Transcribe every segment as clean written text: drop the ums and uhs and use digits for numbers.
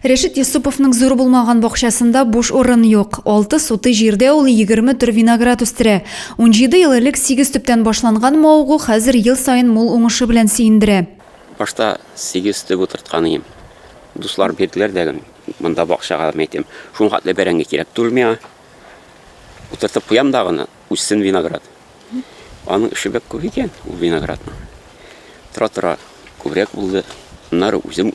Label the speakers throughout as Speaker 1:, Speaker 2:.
Speaker 1: Рәшит Йосыповның зур булмаган бакчасында буш урын юк. Алты сутый җирдә ул 20 төр виноград үстерә. 17 ел элек сигез төптән башланган мавыгу хәзер ел саен мул уңышы белән сөендерә.
Speaker 2: Башта сигез төп утырткан идем. Дуслар бирделәр дә, монда бакчага, мәйтәм, шуның хәтле бәрәңге кирәк түгел миңа. Утыртып куям да гына, үссен виноград. Аның эше бик күп икән, ул виноградның. Тора-тора күбрәк булды. Аннары үзем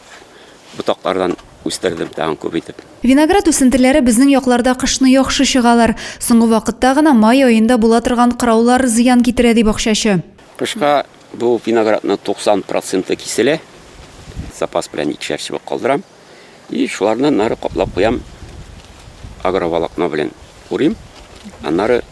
Speaker 2: ботаклардан үстердем тагын күп итеп.
Speaker 1: Виноград үсентеләре безнең якларда кышны яхшы чыгалар. Соңгы вакытта гына май аенда була торган кыраулар зыян китерә, ди бакчачы.
Speaker 2: Кышка бу виноградның 90 проценты киселә. Запас белән икешәр чыбык калдырам. И шуларны аннары каплап куям. Агроволокно белән урыйм. Аннары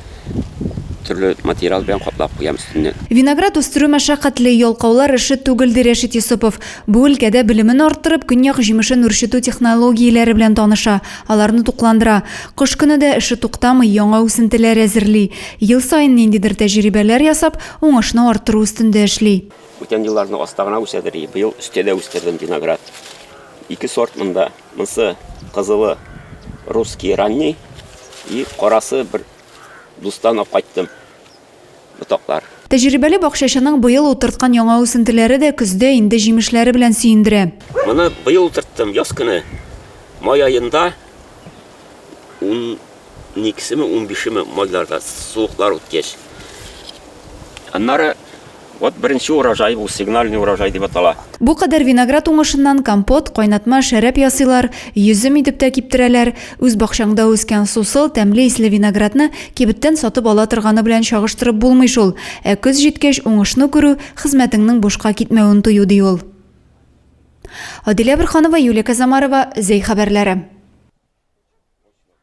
Speaker 2: төрле материал белән каплап куям өстеннән.
Speaker 1: Виноград үстерү мәшәкатьле, ялкаулар эше түгел, ди Рәшит Йосыпов. Бу өлкәдә белемен арттырып, көньяк җимешен үрчетү технологияләре белән таныша, аларны тукландыра. Кыш көне дә эше туктамый, яңа үсентеләр әзерли. Ел саен ниндидер тәҗрибәләр ясап, уңышны арттыру өстендә эшли.
Speaker 2: Бүтән елларны аста гына үсәдер, быел өстә дә үстердем виноград. Ике сорт монда. Монсы кызылы русский ранний и карасы бер дустан алып кайттым. Ботаклар.
Speaker 1: Тәҗрибәле бакчачының быел утырткан яңа үсентеләре дә көздә инде җимешләре белән сөендерә.
Speaker 2: Моны быел утырттым, яз көне. Май аенда уникесеме, унбишеме майларда суыклар үткәч. Аннары Вот беренче урожай, бу сигнальный урожай дип атала.
Speaker 1: Бу кадәр виноград уңышыннан компот, кайнатма, шәраб ясыйлар, йөзем итеп тә киптерәләр. Үз бакчаңда үскән сусыл, тәмле исле виноградны кибеттән сатып ала торганы белән чагыштырып булмый шул. Ә көз җиткәч, уңышны күрү, хезмәтеңнең бушка китмәвен тою, ди ул. Адилә Борһанова, Юлия Казамарова, Зәй хәбәрләре.